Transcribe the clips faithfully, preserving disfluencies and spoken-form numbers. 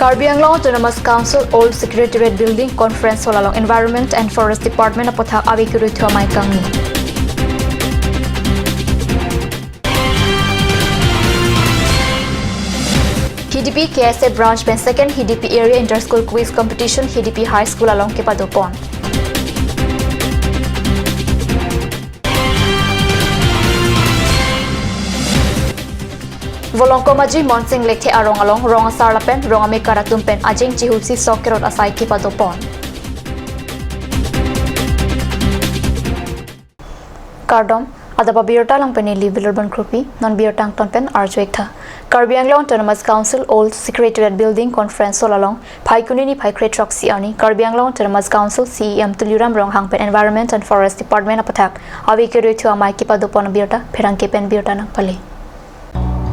Karbi Anglong Autonomous Council Old Secretariat Building Conference Hall along Environment and Forest Department aputhak ave kerui thu amei kangni. Hidipi K S A branch pen second Hidipi Area Inter School Quiz Competition Hidipi High School along kepadopon. Volongkom Aji Monsing Lekthe arong along rong asar lapen rong amekar atum pen ajeng chihusi sok kerot asai kepadopon. Kardom, adap abirta along pen neli Bilor Bon Kropi, non birta angton pen arju-ik tha. Karbi Anglong Autonomous Council Old Secretariat Building Conference Hall along Phaikuni niphai krethrok si arni Karbi Anglong Autonomous Council C E M Tuliram Ronghang pen Environment and Forest Department aputhak ave kerui thu amei kepadopon abirta pherangke pen birta nangpale.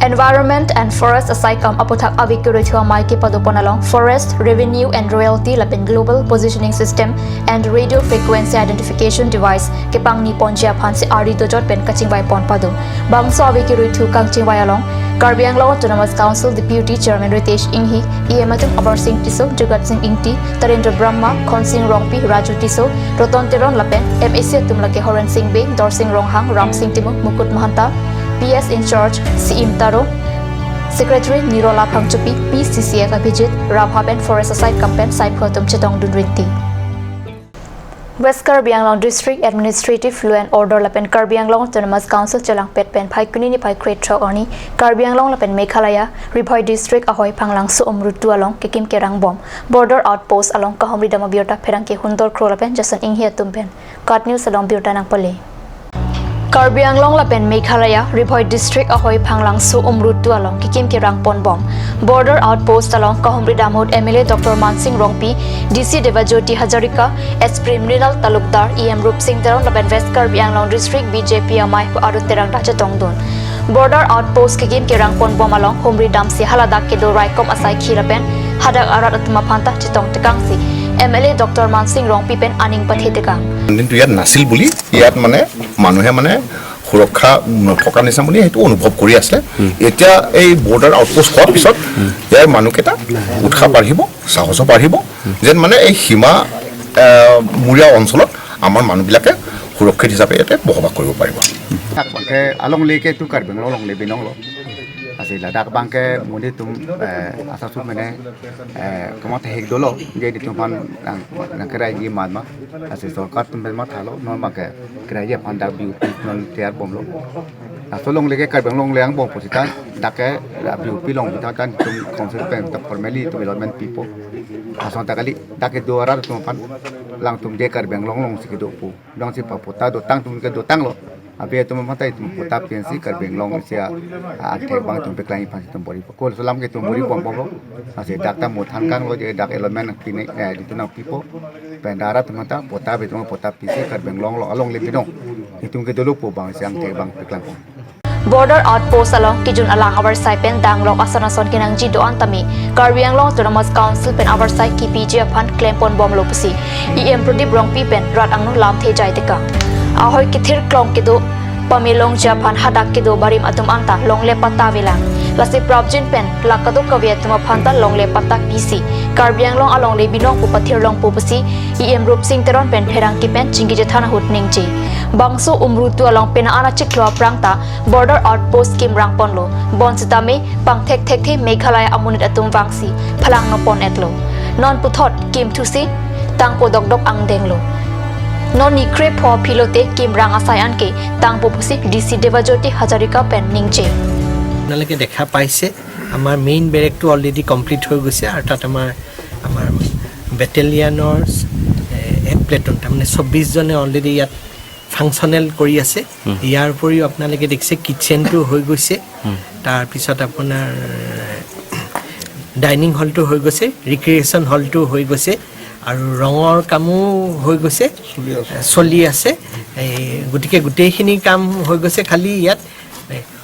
Environment and Forest asai kam aputhak ave kerui thu amei kepadopon along Forest Revenue and Royalty lapen Global Positioning System and Radio Frequency Identification Device kepangni ponji aphan si ari dojot pen kachingvai pon pado. Bangso ave kerui thu kangchingvai along Karbi Anglong Autonomous Council Deputy Chairman Ritesh Enghi, E M atum Amarsing Tisso, Jugat Sing Ingti, Tarendra Brahma, Khonsing Rongpi, Raju Tisso, Roton Teron lapen M A C atum lake Horen Sing Bey, Dorsing Ronghang, Ramsing Timung, Mukut Mahanta, P S in charge, C M Taro, Secretary Nirola Phangchopi, P C C F Abhijit, Rabha pen Forest asai kam pen saiphu atum chetongdun rinti. West Karbi Anglong District Administrative Law and Order lapen Karbi Anglong Autonomous Council chelangpet pen Phaikuni niphai krethrok arni Karbi Anglong lapen Meghalaya Ri Bhoi District ahoi Phanglangso Umrutu along kekim kerang bom Border Outpost along kahumri dam abirta pherangke Hundor Kro lapen Jason Enghi atum pen KAT News along birta nangpale. Karbi Anglong lapen Meghalaya Ri Bhoi District ahoi Phanglangso Umrutu along kekim kerang pon bom Border Outpost along kahumri dam ahut M L A Doctor Mansing Rongpi, D C Debajyoti Hazarika, S P Mrinal Talukdar, E M Rupsing Teron lapen West Karbi Anglong District B J P amei Arun Terang ta chetongdun. Border Outpost kekim kerang pon bom along humri damsi haladak kedo raikom asaikhi lapen hadak arat atum aphan ta chetong tekangsi M L A Doctor Mansing Rongpi pen aning pathe tekang. দিনটো ইয়াত নাছিল বুলি ইয়াত মানে মানুহে মানে সুৰক্ষা নথকা নিচিনা বুলি সেইটো অনুভৱ কৰি আছিলে। এতিয়া এই বৰ্ডাৰ আউটপোষ্ট হোৱাৰ পিছত ইয়াৰ মানুহকেইটা উৎসাহ বাঢ়িব, সাহসো বাঢ়িব, যেন মানে এই সীমা আহ, মূৰীয়া অঞ্চলত আমাৰ মানুহবিলাকে সুৰক্ষিত হিচাপে ইয়াতে বসবাস কৰিব পাৰিব। Bangke alongle ke tu Karbi Anglong longle binong lo. Lasi ladak bangke muni tum, eh, asa su mene, eh, kamat hek dolo, jadi tum pan nang, nang kerai ji mat ma. Lasi sorkar tum pen mat halo, non bangke kerai ji aphan dak B O P non tiar bom lo. Laso longle ke Karbi Anglong longle angbong pusita, dak ke, eh, B O P long pusita kan tum council pen ta formally tum allotment pipo. Lason ta kali, dak kedo arat tum pan, lang tum je Karbi Anglong long si kedo pu. Dong si pa pota dotang tum ke dotang lo. Abi atum mata itum pota pensi Karbi Anglong isi a, a, angthek abang itum peklang iphan itum bor-i. Kol selam ke itum bor-i bom bom lo. Lasi dak ta mo than kang lo je dak allotment pine, eh, itum nangpipo. Pen dak arat atum ta pota be itum pota pensi Karbi Anglong lo alongle binong. Itum ke dolo po abang si angthek abang peklang. Border Outpost along kejun alang avarsai pen danglok ason ason kenangji do-an tame Karbi Anglong Autonomous Council pen avarsai kepiji aphan klem pon bom lo pusi E M Pradip Rongpi pen rat angno lamthe jai tekang. Ahoi kethir klong kedo pamelongji aphan hadak kedo barim atum anta longle patta avelang. Lasi prapjin pen la kadokave atum aphan ta longle patta pisi Karbi Anglong alongle binong pu pathir longpo pusi E M Rupsing Teron pen pherangke pen chingki chethan ahut ningje. Bangso Umrutu along pena ana chiklo aphrang ta Border Outpost kim rang ponlo. Bonsitame pangthek thekthe Meghalaya amonit atum vangsi phalang no pon-etlo. Non puthot kim thusi tangpo dokdok angdeng lo. Non ni krepho aphi lote kim rang asai anke tangpo pusi D C Debajyoti Hazarika pen ningje. আপোনালোকে দেখা পাইছে, আমাৰ মেইন বেৰেকটো already complete হৈ গৈছে আৰু তাত আমাৰ, আমাৰ বেটেলিয়ানৰ, এ, এক প্লেটুন, তাৰমানে চৌব্বিছ জনে অলৰেডি ইয়াত ফাংচনেল কৰি আছে। হুম। ইয়াৰ উপৰিও আপোনালোকে দেখিছে কিটচেনটো হৈ গৈছে, হুম। তাৰপিছত আপোনাৰ ডাইনিং হলটো হৈ গৈছে, ৰিক্ৰিয়েশ্যন হলটো হৈ গৈছে আৰু ৰঙৰ কামো হৈ গৈছে, চলি আছে। চলি আছে। এই গতিকে গোটেইখিনি কাম হৈ গৈছে, খালি ইয়াত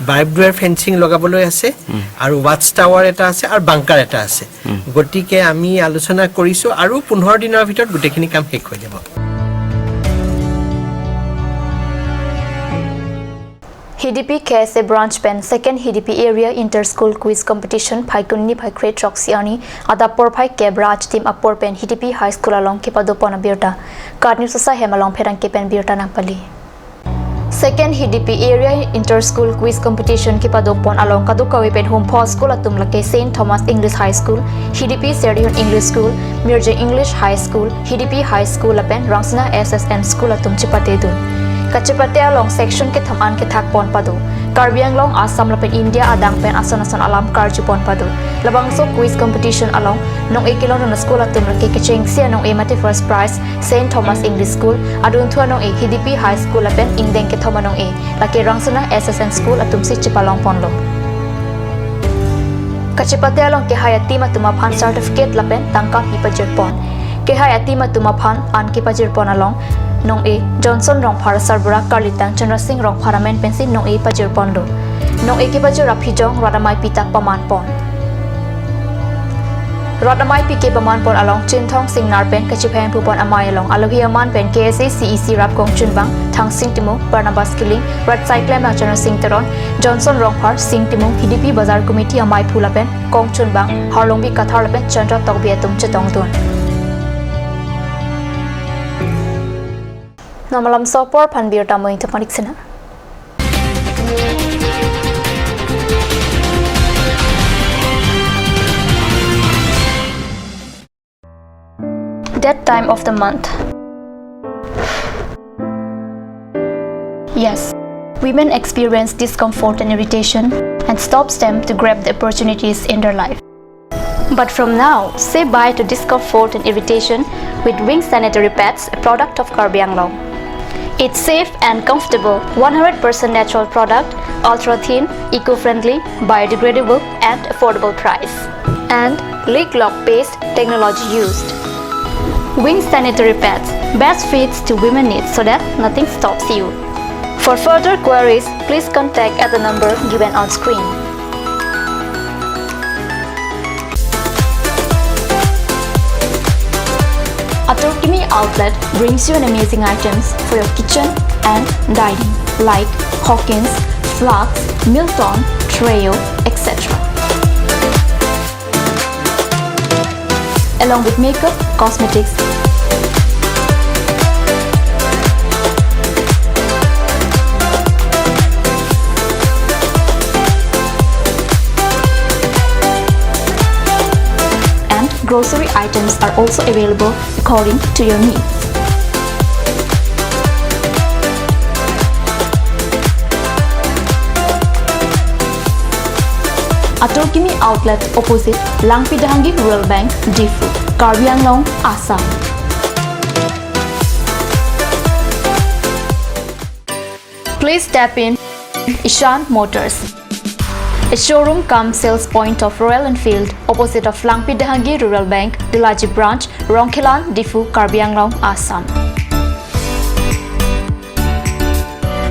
বাৰ্ব ৱায়াৰ ফেঞ্চিং লগাবলৈ আছে হুম। আৰু ৱাটছ টাৱাৰ এটা আছে আৰু বাংকাৰ এটা আছে। হুম। গতিকে আমি আলোচনা কৰিছোঁ আৰু পোন্ধৰ দিনৰ ভিতৰত গোটেইখিনি কাম শেষ হৈ যাব। Hidipi K S A branch pen second Hidipi Area Inter School Quiz Competition Phaikuni Phaikre throksi arni adap porphai kep ra achitim apor pen Hidipi High School along kepadopon abirta. KAT News asai hem along pherangke pen birta nangpali. Second Hidipi Area Inter School Quiz Competition kepadopon along kadokave pen humpho school atum lake Saint Thomas English High School, Hidipi Serdihun English School, Mirjeng English High School, Hidipi High School lapen Rangsina S S N School atum chepatedun. Kachepate along section kethom an kethakpon pado. Karbi Anglong, Assam lapen India adang pen ason ason alam karjupon pado. Labangso quiz competition along nong-e kelongdun school atum lake kechengsi anong-e mate first prize Saint Thomas English School, adunthu anong-e Hidipi High School lapen ingdeng kethom anong-e lake Rangsina S S N School atumsi chepalongponlo. Kachepate along kehai a-team atum aphan certificate lapen tangka pipajirpon. Kehai a-team atum aphan an kepajirpon along nong-e Johnson Rongphar, Sarbura Karlitang Chandra Singh Rongphar amen pensi nong-e pajirponlo. Nong-e kepajir aphijong rat amei pita pamanpon. Rat amei pike pamanpon along Chinthong Singnar pen kachepheng pupon amei along alohi aman pen K S A C E C rap kongchunbang Thangsing Timung, Barnabas Killing, rat saiklem Chandra Singh Teron, Johnson Rongphar, Sing Timung, Hidipi Bazar Committee amei phu lapen kongchunbang Harlongbi Kathar lapen Chandra Tokbi atum chetongdun. Namalam sopor phan birta mo ingtapaniksina. Dead time of the month. Yes, women experience discomfort and irritation and stops them to grab the opportunities in their life. But from now, say bye to discomfort and irritation with Wings Sanitary Pads, a product of Karbi Anglong. It's safe and comfortable, one hundred percent natural product, ultra thin, eco-friendly, biodegradable, and affordable price. And leak lock paste technology used. Wings Sanitary Pads, best fits to women needs so that nothing stops you. For further queries, please contact at the number given on screen. Atur Kimi Outlet brings you an amazing items for your kitchen and dining, like Hawkins, Flux, Milton, Treo, et cetera. Along with makeup, cosmetics, and grocery items are also available according to your needs. Atur Kimi Outlet, opposite Langpi Dehangi Rural Bank, Diphu, Karbi Anglong, Assam. Please step in Ishan Motors, a showroom cum sales point of Royal Enfield, opposite of Langpi Dehangi Rural Bank, Delaji Branch, Rongkhelan, Diphu, Karbi Anglong, Assam.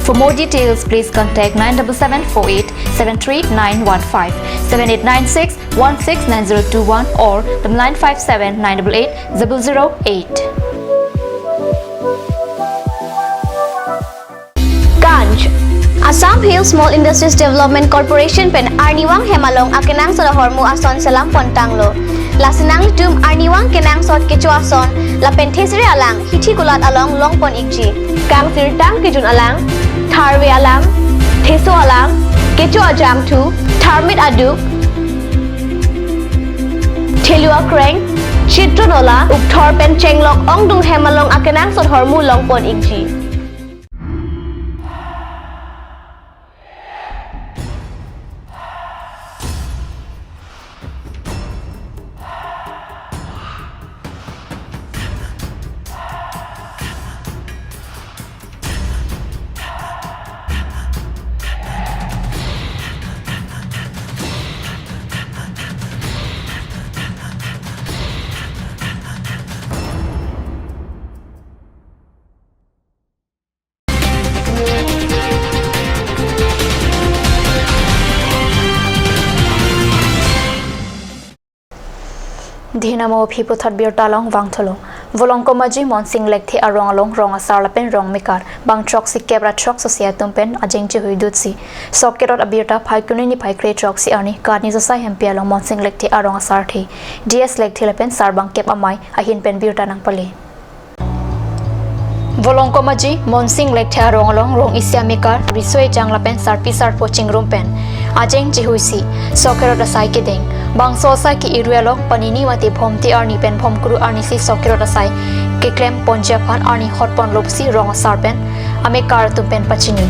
For more details, please contact nine double seven four eight seven three nine one five, seven eight nine six one six nine zero two one or the nine five seven nine double eight double zero eight. Kanj, Assam Hill Small Industries Development Corporation pen arnivang hem along akenangsot ahormu ason selam pontanglo. Lasi nanglitum arnivang kenangsot kecho ason lapen thesere alang hithi kulat along longpon ikji. Kangsirtang kejun alang, tharve alang, theso alang, kecho ajangthu, tharmit aduk, thelu akreng, chitron ola, ukthor pen chenglok ongdung hem along akenangsot ahormu longpon ikji. Dhinamo aphi puthot birta along vangthulo. Volongkom Aji Monsing Lekthe arong along rong asar lapen rong mekar bang throksi kep ra throksi atum pen ajeng chihui dutsi sok kerot abirta Phaikuni niphai kre throksi arni Katni Josai hempi along Monsing Lekthe arong asarthe D S Lekthe lapen sarbang kep amei ahin pen birta nangpale. Volongkom Aji Monsing Lekthe arong along rong isi amekar riso ejang lapen sarpi sarpo chingrum pen ajeng chihuisi sok kerot asai kedeng. Bangso asai ke-irui along panini mate bhomte arni pen bhomkru arnisi sok kerot asai keklem ponji aphan arni hot ponlo pusi rong asar pen amekar atum pen pachini.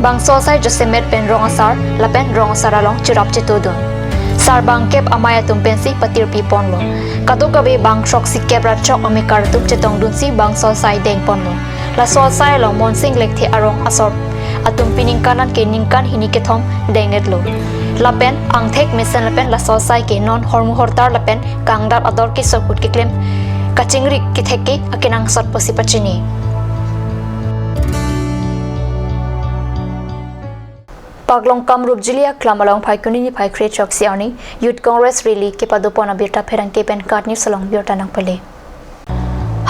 Bangso asai jasemet pen rong asar lapen rong asar along chirap chitodun. Sarbang kep amei atum pensi patirpi ponlo. Kadokave bang throksi kep ra throk amekar atum chetongdunsi bangso asai deng ponlo. Laso asai along Monsing Lekthe arong asor atum piningkan an ke ningkan hini kethom dengnetlo. Lapen angthek mesen lapen laso asai ke non hormu hortar lapen kangdat ador ke sokut keklem kachingri kethek ke akenangsot pusi pachini. Paklongkam Rupjili aklam along Phaikuni niphai kre throksi arni Youth Congress rally kepadopon abirta pherangke pen Katni Josai along birta nangpale.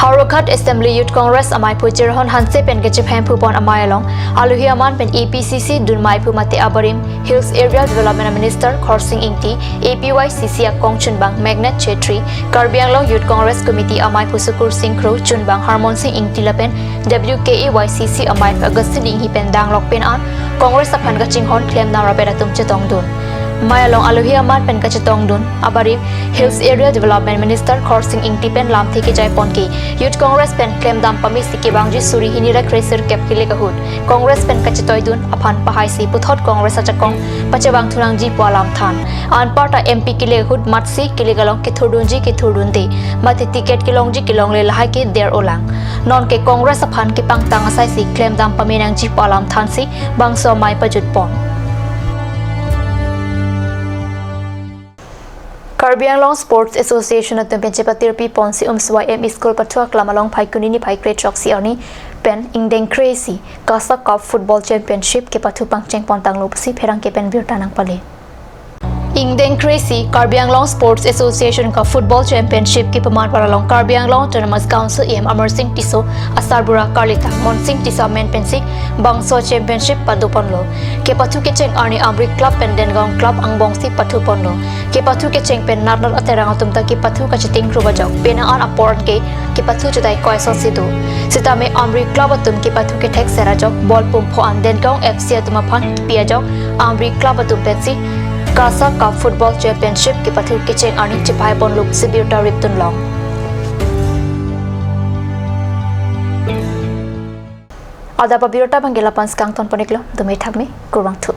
Howraghat Assembly Youth Congress ameiphu Jirhon Hanse pen kachephemphu pon amei along alohi aman pen A P C C dun meiphu mate abarim Hills Area Development Minister Khorsing Ingti, A P Y C C akong chunbang Magnet Chetri, Karbi Anglong Youth Congress Committee ameiphu Sukur Sing Kro, chunbang Harmon Sing Ingti lapen W K A Y C C ameiphu Augustine Inghi pen danglok pen an Congress aphan kachinghon klemdam rapet atum chetongdun. Mei along alohi aman pen kachetongdun abarim Hills Area Development Minister Khorsing Ingti pen lamthe kejai pon ke Youth Congress pen klemdam pamesi kevangji suri hini ra kre sirkep kilik ahut Congress pen kachetoidun aphan pahaisi puthot Congress ajakong pachevang thunangji pu alam than. Anparta M P kilik ahut matsi kilik along kethurdunji kethurdunde mate ticket kelongji kelongle lahai ke der olang. Non ke Congress aphan kepangtang asaisi klemdam pame nangji pu alam thansi bangso amei pajut pon. Karbi Anglong Sports Association atum pen chepatirpi ponsi Umswai M E School pathu aklam along Phaikuni niphai kre throksi arni pen ingdeng kre isi CASA Cup Football Championship kepathu pangcheng pontanglo pusi pherangke pen birta nangpale. Ingdeng kre isi Karbi Anglong Sports Association ka Football Championship kepaman pon along Karbi Anglong Autonomous Council E M Amarsing Tisso, asarbura Karlita Monsing Tisso amen pensi bangso championship padoponlo. Kepathu kecheng arni Amri Club pen Dengaon Club angbongsi pathu ponlo. Kepathu kecheng pen natnat aterang atum ta kepathu kachiting rup ajok. Penang an apor ke kepathu chudai koi asonsi do. Sitame Amri Club atum kepathu kethek ser ajok, ball pumpho an Dengaon F C atum aphan kipi ajok, Amri Club atum pensi CASA Cup Football Championship kepathu kecheng arni chepai ponlo pusi birta ripdun long. Adap abirta abang ke lapu-an si kangton pon-iklo, dome thakme, kurvangthu.